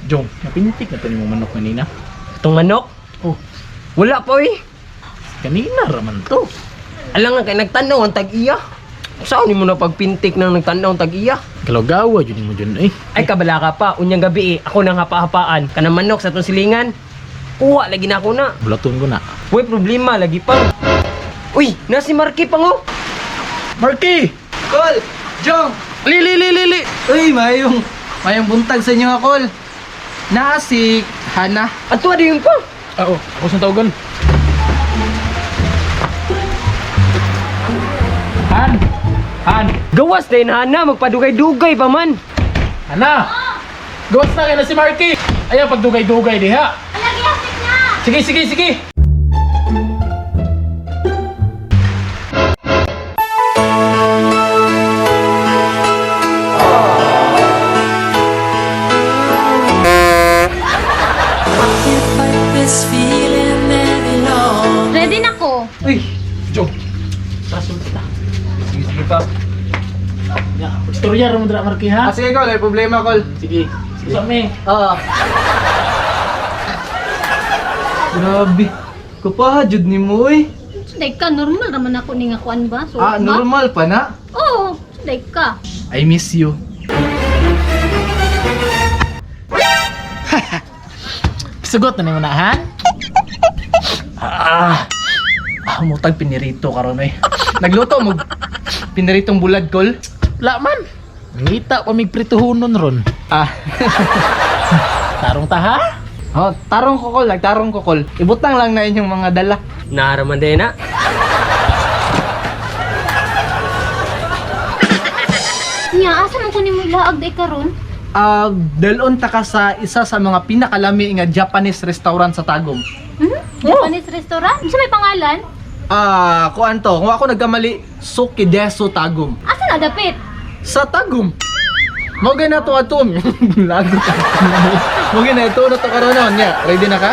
Jong, napintik na to nimo manok kanina. Itong manok? Oh, Wala pa eh. kanina raman to. Alam nga kay nagtanaw ang tag-iya. Saan mo na pagpintik ng nagtanaw ang tag-iya? Kalagawa jud nimo jud eh. Ay kabala ka pa, unyang gabi eh, ako nang hapa-hapaan. Kanang manok sa itong silingan. Kuha lagi na ako na. Bulaton ko na. Uy, problema lagi pa. Uy, nasi Marky pa ngo. Marky! Kol! Jong! Li li li li li. Uy, mayong buntag sa inyo, Kol. Naa si Hana. Ato adi yun pa. Ah, oh, ako sa tawagan. Han! Han! Gawas na yun, Hana, magpadugay-dugay pa man. Hana! Gawas na kay na si Marky! Ayaw pagdugay-dugay diha. Sige, sige, sige! Ready na ko. Uy! Jong! Rasul ta. Sige, sige pa. Ya, istorya ra mo dira Marky ha. Ah, sige, Kol. May problema, Kol. Sige. Sige sa mi. Oo. Grabe. Kupaha, jud ni mo, uy. Sunday ka, normal raman ako ni nga kuan ba? So, Ah, ba? normal pa na. Oo, sunday ka. I miss you. Sugot na nimo na han. Ah, ah mutag pinirito karon oy. Nagluto mo piniritong bulad, Kol. La man. Ngita pa mig prituhonon ron. Ah. Tarong ta ha? Oh, tarong ko, Kol. Nagtarong ko, Kol. Ibutang lang na inyong mga dala. Naraman din na. Nya, asa man ko nimo ilaag day karon? Ah, dalon ta ka sa isa sa mga pinakalami nga Japanese restaurant sa Tagum. Hmm? Japanese restaurant? Unsa may pangalan? Ah, kuan to. Kung ako nagkamali, Sukidesu Tagum. Asa na dapit? Sa Tagum. Mo na to atom. Lago ka. Mo na ito na to karon nya. Ready na ka?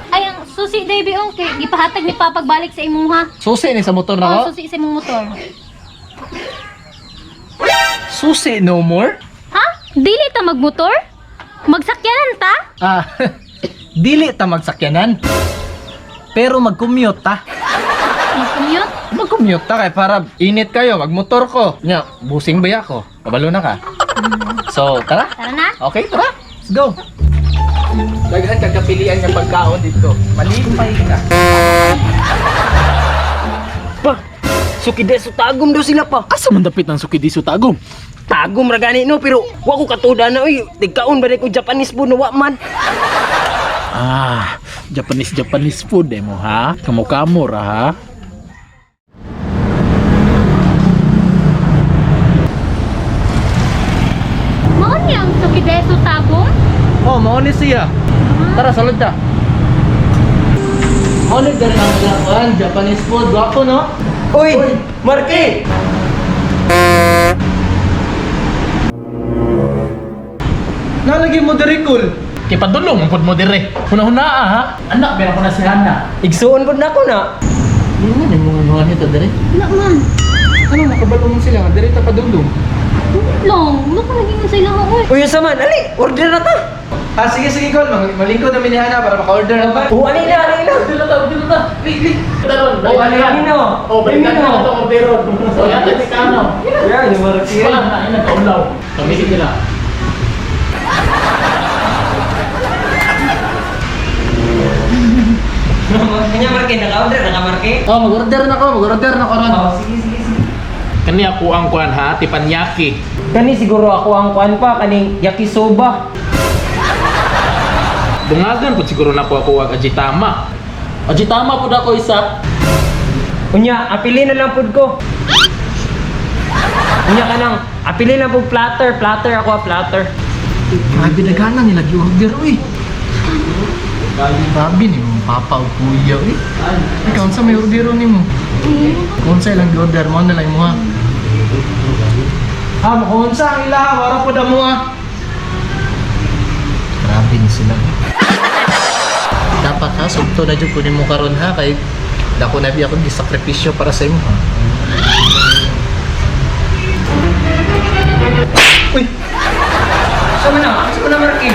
Ay, ang susi day bi okay. Gipahatag ni papagbalik sa imuha. Susi ni sa motor na Oh, ko. susi sa imong motor. Susi no more. Ha? Dili ta magmotor? Magsakyanan ta? Ah, dili ta magsakyanan. Pero mag-commute ta. Mag-commute? Mag-commute ta kay para init kayo, magmotor ko. Nya, busing ba ako? Kabalo na ka. So, tara. Tara na. Okay, tara. Let's go. Daghan kag kapilian nga pagkaon dito. Malipay ka. Pa, sukideso tagom daw sila pa. Asa man dapit ang Sukidiso Tagum? Tagom ra gani no, pero wa ko katuda na oy. Tigkaon ba ko Japanese food na wa man. Ah, Japanese Japanese food eh mo ha? Kamo-kamo ra ha? Mao ni ang Sukideso Tagum? Oh, mao ni siya. Tara, salud ta. Mao ni diri ang ilang Japanese food. Gwapo, no? Uy, Marky! Nalagi mo diri kul. Kay padulong ang pud mo dire. Huna-huna ah, ha. Anak meron ko na si Hana. Igsuon pud nako na. Hindi na mga mga nito diri. Wala man. Ano nakabalo mo sila nga diri ta padulong? Long, wala ko naging sa ilang oy. Uy, unsa man? Ali, order na ta. Ah, sige sige kol, malingkod na minihana para maka-order na ba? Oh, ali na, ali na. Dilo ta, dilo ta. Li li. Daron, Oh, ali na. Oh, balikan na to orderon. So, yan si Kano. Yeah, yung Marky. Wala na ina kaulaw. Pamigit nila. Kanya Marky, naka-order na ka Marky? Oh, mag-order na ko, mag-order na ko ron. Oh, sige, sige, sige. Kani ako ang kuan ha, tipanyaki. Kani siguro ako ang kuan pa kaning yakisoba. Dungagan pud siguro nako ako ag ajitama. Ajitama pud ako isa. Unya, apili na lang pud ko. Unya kanang apili lang pud platter, platter ako ah, platter. Grabe dagana nila gi-order uy. Grabe ni mong papa o kuya uy. Ikaw unsa may order nimo? Kung unsa ilang gi-order mo na lang imo ha. Ah, kung unsa ang ilaha wara pud amo ha. Grabe ni sila. Dapat ha, sugto na jud ko nimo karon ha kay dako na bi ako gisakripisyo para sa imo ha. Uy, Sa man na, sa man na Marky.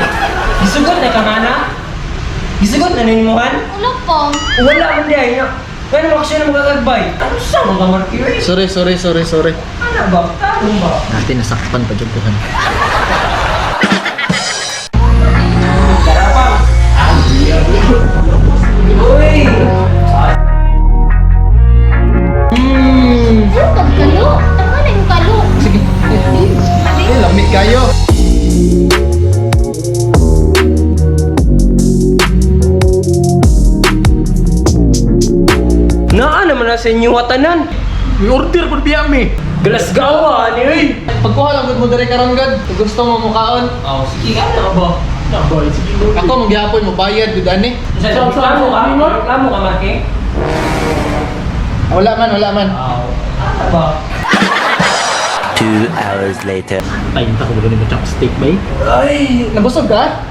Gisugot na ka, Hana? Gisugot na ninyo, Han? Wala pa. Wala man di ay. Ngano mo siya na magkakagbay? Ano sa mga Marky? Uy? Sorry, sorry, sorry, sorry. Ano ba? Ano ba? Natin nasakpan pa jud ko han. Karapang. Uy! Ano pagkalo? Tama na yung kalo. Sige. Eh, lamig kayo. Naa naman na sa inyo watanan. May order po biya mi. Galasgawa ni uy. Pagkuha lang gud mo diri karon gud. Kung gusto mo mukaon. Oh, sige ano ba? Na boy, sige mo. Ako magyapon mo bayad gud ani. Sa reklamo ka? Reklamo ka, Marky? Wala man, wala man. Oh. Ano ba? 2 hours later. Tayo ta ko ba ni chopstick bay? Ay, nabusog ka?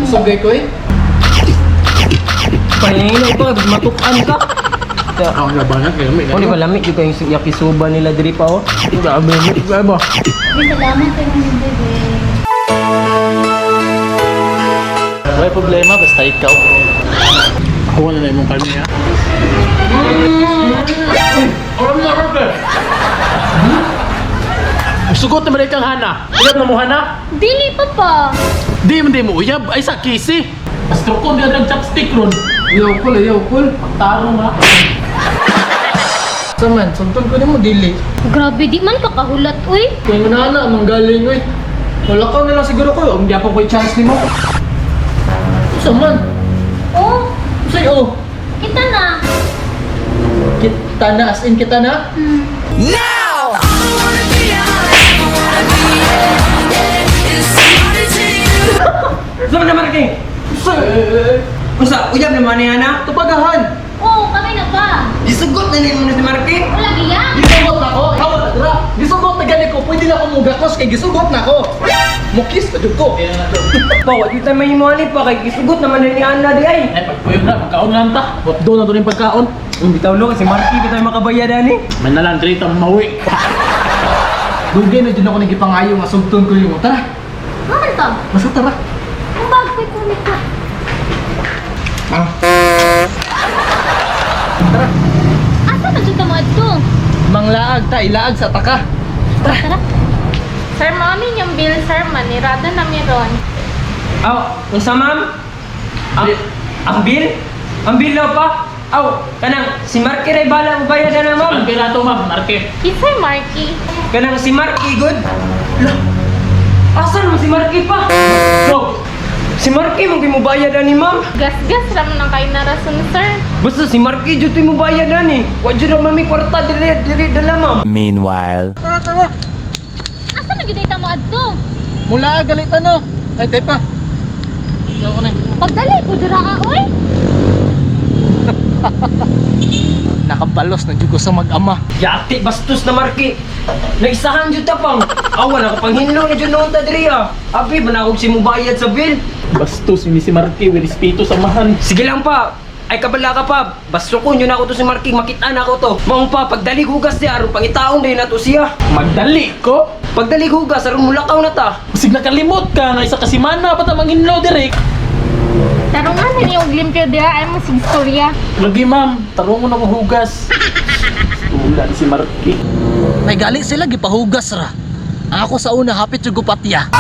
Busog kay ko eh. Pahingin pa, matukan ka. Ako na ba na kay mi. Oh, di ba lamig yung kayong yakisoba nila diri pa oh. Grabe mo, grabe. Ay, salamat kayo ng bebe. Wala problema basta ikaw. Ako na na imong kalmi ha. Alam na order. Sugot na kang Hana. Uyab na mo Hana. Dili pa pa. Di man di mo uyab ay sa kisi. Basta ko di ang chopstick ron. Ayaw kul, ayaw kul. Pagtaro nga. Sa man, sugton ko nimo dili. Grabe, di man kakahulat, uy. Kaya nga na, manggaling oy. Wala ka na lang siguro ko. Hindi ako ko'y chance nimo. Sa man? Oh, Say oh. kita na. Kita na as in kita na. Saan na Marky? Unsa uyab naman ni Hana? Tupagahan. Oo, kami na pa. Gisugot na nimo ni si Marky. Wala giya. Gisugot na ko. Hawa na dira. Gisugot na gani ko. Pwede na ako mugakos kay gisugot na ko. Mukis pa jud ko. Pa, wa gyud tay mahimo ani pa kay gisugot naman na ni Hana di ay. Ay pagpuyog na pagkaon lang ta. Hotdog na to rin pagkaon. Ang bitaw lo si Marky bitaw makabayad ani. May nalang diri ta mawi. Dugay na jud ako nagipangayo nga sugton ko nimo. Tara, Maman ta. basta tara. Ang bag ko'y kumit ka. Ah. Tara. Asa na dyan mo adto? Manglaag ta, ilaag sa taka. Tara. Sir, mami yung bill, sir, manirada na meron. Aw, unsa ma'am? Ang, ang bill? Ang bill daw pa? Aw, kanang si Marky ray bala mo bayad na ma'am. Ang pera to ma'am, Marke. Kinsay, Marky. Kanang si Marky good. Lah. Asa naman si Marky pa? Go. Si Marky mong gimubayad ani ma'am. Gas-gas ram nang kayo na rason, sir. Basta si Marky jud to'y mubayad ani. Wa jud na mami kwarta dili dili dala ma'am. Meanwhile. Tara, tara. Asa na gyud mo adto? Mula galit ano. Ay, tay pa. Ikaw ko na. Pagdali ko dira ka, uy. Nakabalos na jud ko sa mag-ama. Yati bastos na Marky. Naisahan jud ta pang. Aw wala ka panghinlo na jud noon ta diri ah. Abi manakog si mubayad sa bill. Bastos ni si Marke, we respeto sa mahan. Sige lang pa. Ay kabala ka pa. Basto ko yun ako to si Marky makita na ako to. Maong pa pagdali hugas siya aron pangitaon din nato siya. Magdali ko. Pagdali hugas aron mulakaw na ta. Basig nakalimot ka nga isa ka simana pa ta manghinlo direk. Tarungan na niyong limpyo diha, ay mo sig storya. Lagi ma'am, tarong mo na kong hugas. Tula ni si Marky. May gali sila gipahugas ra. Ang ako sa una hapit jud ko patya.